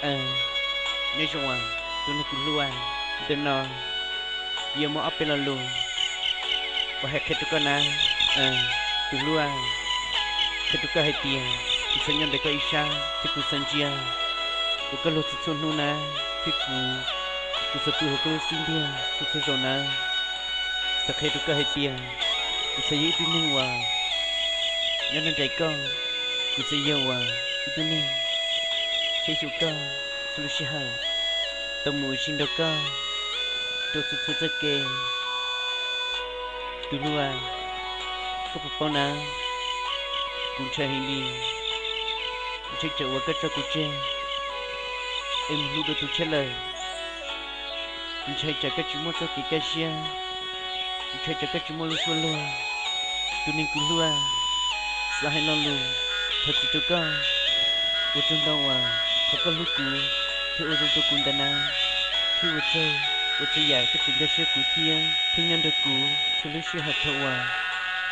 Nyob zoo, tus neeg kuv hlub, ntawm no yuav muaj ob peb lo lus uas hais qhia rau koj na. Tus hlub, qhia rau koj hais tias kuv xav nyob ntawm koj ib sab thiab kuv xav ntsia uas koj luag txhua txhua hnub na, thiab kuv, kuv xav pw hauv koj lub xub ntiag txhua txhua zaus na. Xav qhia rau koj hais tias kuv xav yog ib tug neeg uas nyob nrog nraim koj, kuv xav yog uas ib tug neeg saib xyuas koj txhua lub sij hawm, tau mus ua si nrog koj rau txhua txhua txoj kev. Tus hlub, koj puas paub na, kuv ntshai heev li, ntshai tsam uas koj tso kuv tseg es mus hlub dua tus tshiab lawm. Kuv ntshai tsam koj tsis muaj txoj kev kaj siab, kuv ntshai tsam koj tsis muaj lub suab luag. Tus neeg kuv hlub, xav hais lo lus thov txim rau koj, ua tsaug ntau uas qhov koj hlub kuv thiab ua zoo rau kuv ntawd na, thiab ua tsaug, ua tsaug yam koj tseem nkag siab kuv thiab, thiab nyob nrog kuv txhua lub sij hawm thaum uas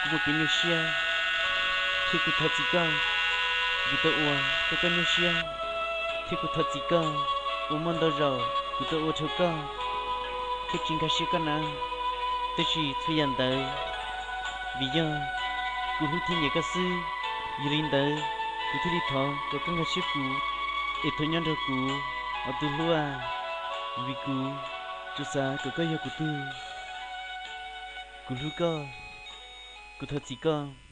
kuv muaj kev nyuaj siab, thiab kuv thov txim koj, kuv tau ua rau koj nyuaj siab, thiab kuv thov txim koj uas muaj ntau zaus kuv tau ua dhau koj thiab tsis nkag siab koj na. Tab sis txhua yam ntawd vim yog kuv hlub thiab nyiam koj xwb, yog li ntawd kuv thiaj li thov kom koj nkag siab kuv, es thov nyob nrog kuv os tus hlub, vim kuv tsuas xav kom koj yog kuv tug. Kuv hlub koj, kuv thov txim koj.